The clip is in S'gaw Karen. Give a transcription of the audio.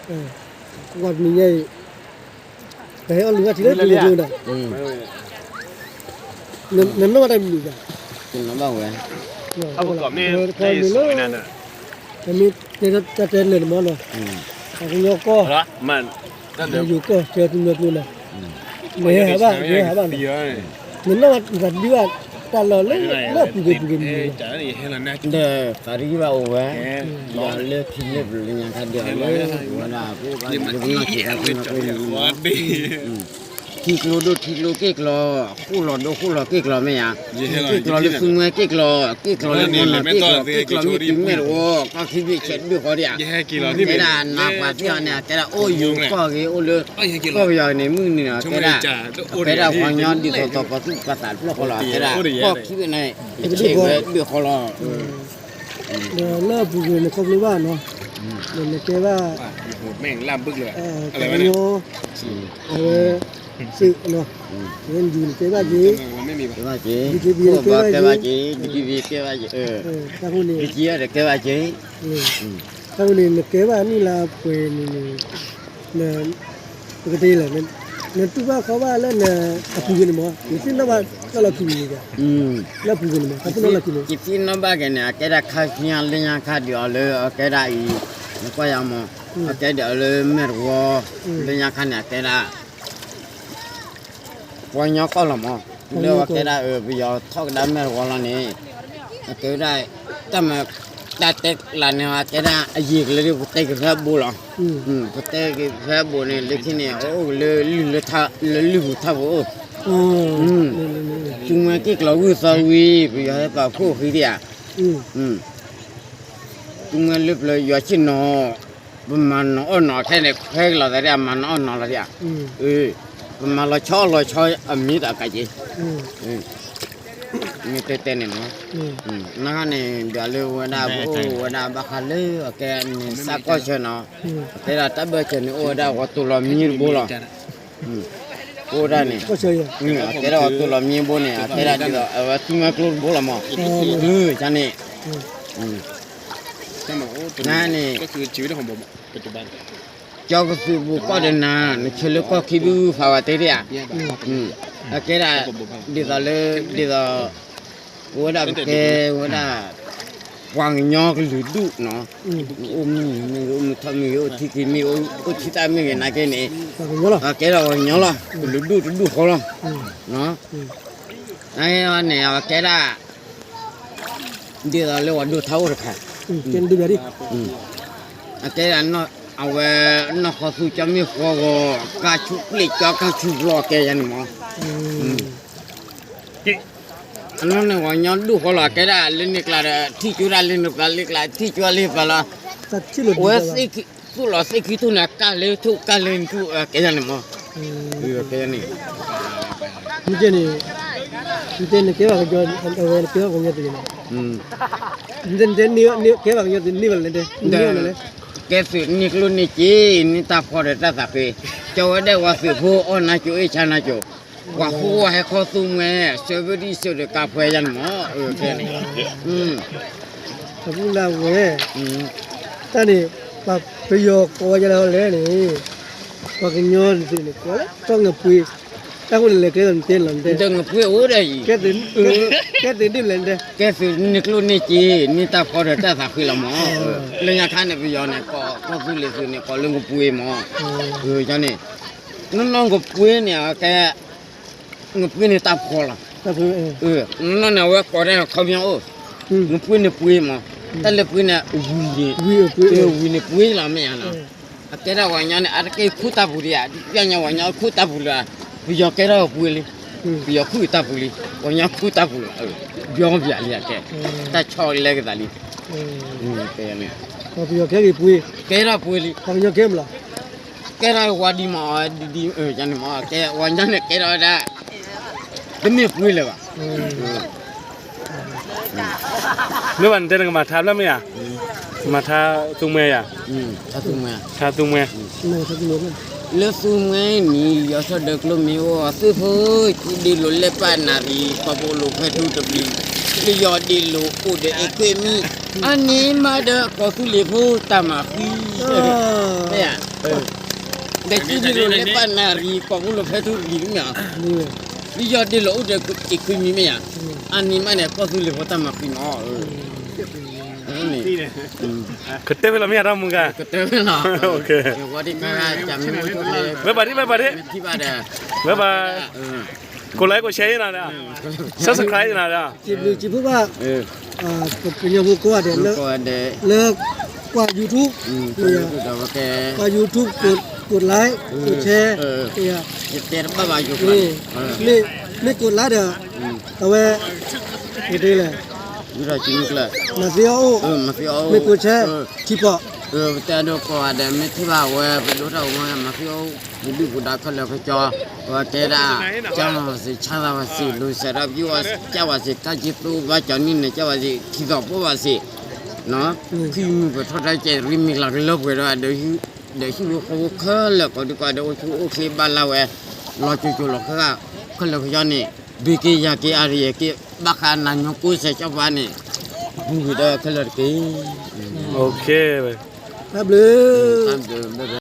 ပှၤတနံၤညါအံၤ ပဟဲအီၣ်လုၢ်ဘၣ်ထံလၢပူၤန့ၣ်, နနီၢ်ဘၣ်တၢ်မံၤမံၤ, တမ့ၢ်လၢ ပမ့ၢ်တဲတၢ်တဲလၢာ်န့ၣ်မ့ၢ်နီၤ, ပှၤကညီကီၢ်, ယိၤကီၢ် ဆၢသုမဲာ်ကျိန့ၣ်, နဟဲဟးဘၣ် နဟဲဟးဘၣ်လီၤ, နနီၢ်ဘၣ်နသးဒံးဘၣ်တၢ်လီၢ်လၢ လၢအပူၤကွံာ်ပူၤကွံာ်မံၤမံၤလီၤ, ဒီးသးဒံးဘၣ်အိၣ်ဝဲ, ဒီးလၢခံလၢပျၢၤလၢညါခါဒံးအီၤလၢ ဝဲဒၣ်ပနီၢ်ဆံးတၢ်ဖိနီၢ်ဖိန့ၣ် ထံကျိဒိၣ်ထံကျိက့ၢ်ကျီ, ဃိၣ်လီၤဒိၣ်ဃိၣ်လီၤက့ၢ်ကျီမ့ၢ်ဧါ, က့ၢ်ကျီလၢသူမှဲက့ၢ်ကျီ, က့ၢ်ကျီလၢမီၢ်နီၤက့ၢ်ကျီ, က့ၢ်ကျီမ့ၢ်တုၤမဲာ်တဝီ ကီၢ်ခံဘ့ၣ်ဆဲးဒုၣ်ဃီဒံးဧါ, ကဲဒၣ်နးပှၤသ့ၣ်အီၤန့ၣ် ကဲဒၣ်အိၣ်ယိၤကီၢ်ဂ့ၤ အိၣ်လၢ ကီၢ်ပယီၤန့ၣ် မုၢ်နုာ်နီၤ ကဲဒၣ်, ကဲဒၣ်ပှၤကညီဒ်သိးသိးပှၤသူၣ်ပှၤသးတဖျၢၣ်ဃီလီၤ, ကဲဒၣ်ကီၢ်ခံဘ့ၣ်န့ၣ် ကဆဲးဝဲဒုၣ်ဃီလီၤ, ဒီးလၢအပူၤကွံာ်န့ၣ်ခီဖျိဘၣ်နီၤ, ဒီးနကဲဘၣ် ပှၤကညီ အဝဲ စ့ၢ်နီၤ, အဝဲ ယူၤန့ၣ်ကဲဘၣ်က့ၤ, ကဲဘၣ်က့ၤ, ယူၤက့ဘံန့ၣ်ကဲဘၣ်က့ၤ, ကဲဘၣ်က့ၤ, တၢ်ဃိန့ၣ်, တၢ်ဃိန့ၣ် နကဲဘၣ်န့ၣ်လၢအပှဲၤန့ၣ်န့ၣ်, ပကတဲလဲၣ်, နတူၢ်ဘၣ်ခီဘၣ်လၢန အပူၤကွံာ်န့ၣ်မ့ၢ် ယသ့ၣ်နီၣ်ဘၣ်တၢ်လီၢ်ခံန့ၣ်, လၢအပူၤကွံာ်န့ၣ်မ့ၢ် တၢ်သ့ၣ်နီၣ်လီၢ်ခံန့ၣ်, ယသ့ၣ်နီၣ်ဘၣ်က့ၤန့ၣ် အကဲဒၣ်ခါဆူညါလၢညါခါဒံးအီၤလၢအကဲဒၣ်အံၤ, နကွၢ်ယၤမ့ၢ်, အကဲဒၣ်အီၤလၢမဲာ်တဝီ, လၢညါခါန့ၣ် အကဲဒၣ် ပှၤကညီကီၢ်လီၤမး, လၢအကဲဒၣ် ပယီၤထီၣ်ကဒါမဲာ်တဝီလီၤန့ၣ်, အကဲဝဲဒၣ် တၢ်မၤ တၢ်တဲလၢန့ၣ် အကဲဒၣ်အယံာ်ကလၢ ပတဲက့ၤဖဲအဘိလီၤ, ပတဲက့ၤဖဲအဘိန့ၣ် လၢခံန့ၣ် အိၣ်ကလၢ လၢလုၢ်ပူၤထၢပူၤအိၣ်, သူမှဲက့ၢ်ကျီဝံၤသီဝံၤ ပယီၤဟဲပာ်ဖှိၣ်ဃံဒံးဧါ, သူမှဲလၢပျၢၤယွၤဆ့ၣ်နီၤ ပမၤနီၣ်အီၣ်နီၣ်ထဲန့ၣ် ခွဲက့ၤလီၤသးဒံး မၤနီၣ်အီၣ်နီၣ်လီၤဒံး, ပမၤလီၤဆီအီၣ်လီၤဆီအမံၤတၢ်ကးက့ၤ, မ့ၢ်တဲတဲန့ၣ်မး, နဂၤန့ၣ် ဒွးလၢဝဲဒၣ် ပအိၣ်ဝဲဒၣ်ဘၣ်ဃးလၢ အကဲန့ၣ် စးကီၢ်ဆၢနီၤ, အကဲဒၣ်တၢ်ဘၢၣ်စၢၤန့ၣ် အိၣ်ဝဲဒၣ်ဂီၤတိၢ်လီၤမံတဘိလီၤ, အိၣ်ဒၣ်န့ၣ်, အကဲဒၣ်ဂီၤတိၢ်လီၤမံတဘိန့ၣ် အကဲဒၣ်ဒ်သိး အဝဲသူမှဲကျိတဘိလီၤမး, န့ၣ် နန့ၣ် ကၠီကသူးပူၤကီၢ်ဒီးနၤ နဆၢလၢကီၢ်ခံဘုၣ်ဖးဝဲတဲဒၣ်ဧါ, အကဲဒၣ် ဒ်သိးလၢ ဒ်သိး ပဝဲဒၣ်ပကဲဝဲဒၣ် ပှၤကညီကလုာ်ဒူၣ်နီၤ, အိၣ်မုၢ်မ့ၢ်ဂ့ၤ အိၣ်မုၢ်ထီၣ်မ့ၢ်ဂ့ၤ အိၣ်ထံသံမ့ၢ်ဂ့ၤ အိၣ်ဆံသၣ်မ့ၢ်ဂ့ၤ နာ်က့န့ၣ် အကဲဒၣ်ပှၤကညီလီၤ, ကလုာ်ဒူၣ်တဒူၣ်ဃီလီၤ, နာ်က့န့ၣ် အကဲဒၣ် ဒ်သိးလၢပှၤဒိၣ်ထါအိၣ်တခါ, အကဲဒၣ် အဝဲ နီၢ်ဃီသူကၠီမ့ၢ်ဃီဂီၤ ကၢ်ဆူၣ်ပျ့ၣ်ကၠီ ကၢ်ဆူၣ်ဘျီကဲယၤန့ၣ်မး, အနီၢ်န့ၣ် ပှၤကညီဒိၣ်ဃီလီၤ အကဲဒၣ်လၢန့ၣ်ကျါဒီး ထံၣ်ကၠိဒၣ်လၢန့ၣ်ကျါ လၢကျါ ထံၣ်ကၠိလၢပှၤလီၤ, အဝဲ သူၣ်လီၤသ့ၣ်ခံထူၣ်န့ၣ် ကၢ်လၢထူၣ် ကၢ်လၢထူၣ် ကဲယၤန့ၣ်မး, ကဲန့ၣ် မ့ၢ်ကဲန့ၣ် နတဲနကဲဘၣ်ကညီ အဝဲနကဲဘၣ်ကညီသ့ၣ်န့ၣ်, နတဲနကဲဘၣ်ကညီသ့ၣ်န့ၣ်ဘၣ်လဲၣ်တဲ, နတဲလဲၣ်, ကဲသုးန့ၢ်ကျိၣ်န့ၢ်စ့ န့ၢ်တၢ်ဖီဒီးတၢ်သးဖှံ, ကၠီဝဲဒၣ်ပှၤသုးဖိအီၣ်နါကၠိအ့ၣ်ဆါနါကၠိ, ပှၤဃိဝဲဟဲခီသူမှဲ ဆၢဘၢၣ်ဒံၣ်ဆၢဒီးကါဖှဲယၤန့ၣ်မး, ကဲန့ၣ်, အဃိလၢဝဲ တၢ်န့ၣ် ပယီၤကိးဝဲဒ်လဲၣ်န့ၣ်, ပှၤကညီန့ၣ် ကိးလၢကၠီငပှ့ၤ, တၢ်ဃိန့ၣ် လဲၤကျဲဒီးနတဲလီၤနတဲ, ဒီးငပှ့ၤအိၣ်ဒီးအံၤ, ကဲသုးန့ၢ်ကျိၣ်န့ၢ်စ့ န့ၢ်တၢ်ဖီဒီးတၢ်သးဖှံလီၤမး, လၢညါခါန့ၣ် ပယီၤန့ၣ် ကိးကီၢ်သူလ့ၤသုးန့ၣ် ကိးလၢငပှ့ၤမး, န့ၣ် နီၢ်နီၢ်ငပှ့ၤန့ၣ် အကဲ ငပှ့ၤန့ၣ်တၢ်ဖီလီၤ, နီၢ်နီၢ်န့ၣ် အဝဲကိးဒၣ်ခီပညီအိၣ်, ငပှ့ၤန့ၣ်ပှ့ၤမး, တၢ်လၢပှ့ၤန့ၣ် ဝံၤန့ၣ်, ဝံၤန့ၣ်ပှ့ၤလီၤမ့ၢ်ဧါနီၤ, အကဲဒၣ်ပှၤကညီန့ၣ် အတက့ၢ်ခူၣ်တၢ်ပူၤဒံးဧါ, ပညါပှၤကညီခူၣ်တၢ်ပူၤလၢၤ, ပယီၤကဲထီၣ်ပှ့ၤလံ, ပယီၤခူၣ်တၢ်ပူၤလံ, ပှၤကညီခူၣ်တၢ်ပူၤလီၤ, ဘျီဘျီလံအကဲ, တၢ်ဆီလဲကသးလံ, ပယီၤကဲပှ့ၤ, ကဲထီၣ်ပှ့ၤလံ, ပှၤကညီကဲမးလီၤ ကဲထီၣ်ဝါဒံးမး ဒ်ဒ်န့ၣ်မး ကဲဝါညီန့ၣ်ကဲထီၣ်ဝဲဒၣ် တမ့ၢ်ပှ့ၤလၢၤဘၣ်. မ့ၢ်ဘၣ်နတဲနကမၤထါဖျၢၣ်မ့ၢ်ဧါ, မၤထါသူမှဲယၤ, ထါသူမှဲ, လၢသူမှဲနံၤ ယီၤထီၣ်ဒၢးကျိမ့ၢ်အိၣ် အသုးဖိ ကူဒ့လိာ်လဲၣ်ပာ်နၣ်ရံၣ် ပှၤဘိးလိာ်ဖဲထူတပျံၤ လၢယီၤဒ့လိာ်အိၣ်ဒီးအဲၣ်ကွဲၢ်မံ အန့ၣ်မးဒီးကီၢ်သူလ့ၤဖိတၢ်မၤဃံ, မ့ၢ်ဧါ, ဒီးကံဒ်သိးလၢပနၢ်ရံၣ် ကီၢ်ဖိလီၤဖဲထူရံၣ်မ့ၢ်ဧါ, ဒ်ယီၤဒ့လီၤအိၣ်ဒီးက့ၤကွံာ်မံၤမ့ၢ်ဧါ, အန့ၣ်မးန့ၣ် ကီၢ်သူလ့ၤဖိတၢ်မၤဃံမး, ကတၢၢ်ဖဲလီၤမ့ၢ်ဧါ တၢ်မုၢ်ဂၤ, ကတၢၢ်ဖဲလီၤ, ဝဲဒၣ်, ဝဲဘၣ်ဒ် ဝဲဘၣ်ဒ်, ဝဲဘၣ်, ကိးlikeကိးshareနီၤ, subscribeနီၤ, စံးဘျုးစံးဖှိၣ်ဘၣ် ပှၤကညီဖိကိးဂၤဒဲးလၢ လၢကွၢ် YouTube, ကွၢ် YouTube, ကိးlikeကိးshare, ယတဲတဘၣ်ဘၣ်ယိၤကျါ, မ့ၢ်ကိးlikeဒီး အဝဲ ကတဲလဲၣ်, မၤသ့အီၣ်အိၣ်, မၤသ့အီၣ်အိၣ်, မ့ၢ်ကိးshare, ထံပီၣ်, ပတဲဒိးကိးဂၤဒဲး မ့ၢ်ထံၣ်ဘၣ်ဝဲပဒိၣ်ထီၣ်ဝဲ မၤသ့အီၣ်အိၣ်, ပဒုၣ်ပဒါခဲလၢာ်ခဲဆ့, ပတဲဒၣ်, ကၢ်ဝဲစ့ၢ် ဆါသးဝဲစ့ၢ် လူၤစဲးထီၣ်ပယိၣ်ဝဲစ့ၢ် ကၢ်ဝဲစ့ၢ် ကၢ်က့သိဘၣ်ကၠီနံၣ်န့ၣ် ကၢ်ဝဲစ့ၢ် ထံသီၣ်ပိၢ်ဝဲစ့ၢ်, ခံမုၢ်ပထီၣ်တၢ်ကဲရံမံၤလီၤကလၢပှဲၤဒီး ဒီးဟံၣ်ဖိဃီဖိခဲလၢာ်ကိးဒံကိးဂၤဒဲး အိၣ်ဆူၣ်အိၣ်ချ့ဘၣ်လၢ်ဝဲ, လီၤစိၤစိၤလီၤဃၣ်ဃၣ် ခဲလၢာ်ခဲဆ့န့ၣ်, ဘ့ၣ်က့ၤယၤက့ၤအါရံၤက့ၤ ဘၣ်ဃးနၤညီကိးစဲးကၠီပှၤန့ၣ်, ဘူးက့ၤဒီးခဲလၢာ်တက့ၢ်, တၢ်ဘျုး, တၢ်ဘျုး